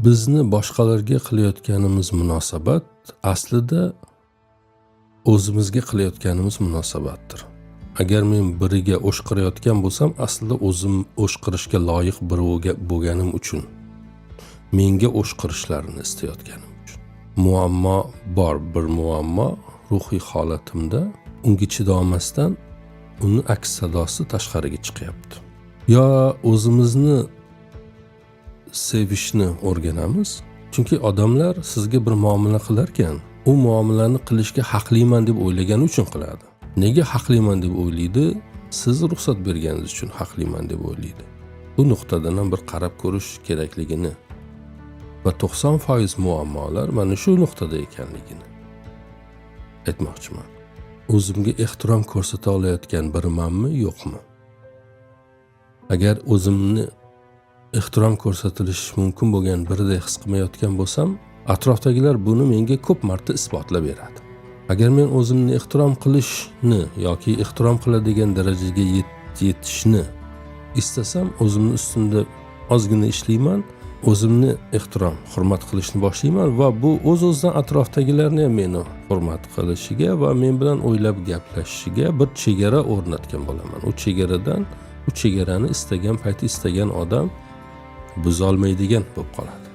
Bizni boshqalarga qilayotganimiz munosabat aslida o'zimizga qilayotganimiz munosabatdir. Agar men biriga o'shqirayotgan bo'lsam, aslida o'zim o'shqirishga loyiq birovga bo'lganim uchun, menga o'shqirishlarini istayotganim uchun. Muammo bor, bir muammo ruhiy holatimda, unga chidolmasdan uni aks sadosi tashqariga chiqyapti. Yo o'zimizni sevishni o'rganamiz, chunki odamlar sizga bir muomala qilarkan, u muomalani qilishga haqliman deb o'ylagani uchun qiladi. Nega haqliman deb o'ylaydi? Siz ruxsat berganingiz uchun haqliman deb o'ylaydi. Bu nuqtadan ham bir qarab ko'rish kerakligini va 90% muammolar mana shu nuqtada ekanligini aytmoqchiman. O'zimga ehtirom ko'rsata olayotgan birimanmi, yo'qmi? Agar o'zimni ehtirom ko'rsatilishi mumkin bo'lgan biriday his qilmayotgan bo'lsam, atrofdagilar buni menga ko'p marta isbotlab beradi. Agar men o'zimni ehtirom qilishni yoki ehtirom qiladigan darajaga yetishni istasam, o'zimni ustimda ozgina ishlayman, o'zimni ehtirom, hurmat qilishni boshlayman va bu o'z-o'zidan atrofdagilarni ham meni hurmat qilishiga va men bilan o'ylab gaplashishiga bir chegara o'rnatgan bo'laman. U chegaradan, u chegarani istagan payti istagan odam buzolmaydigan bo'lib qoladi.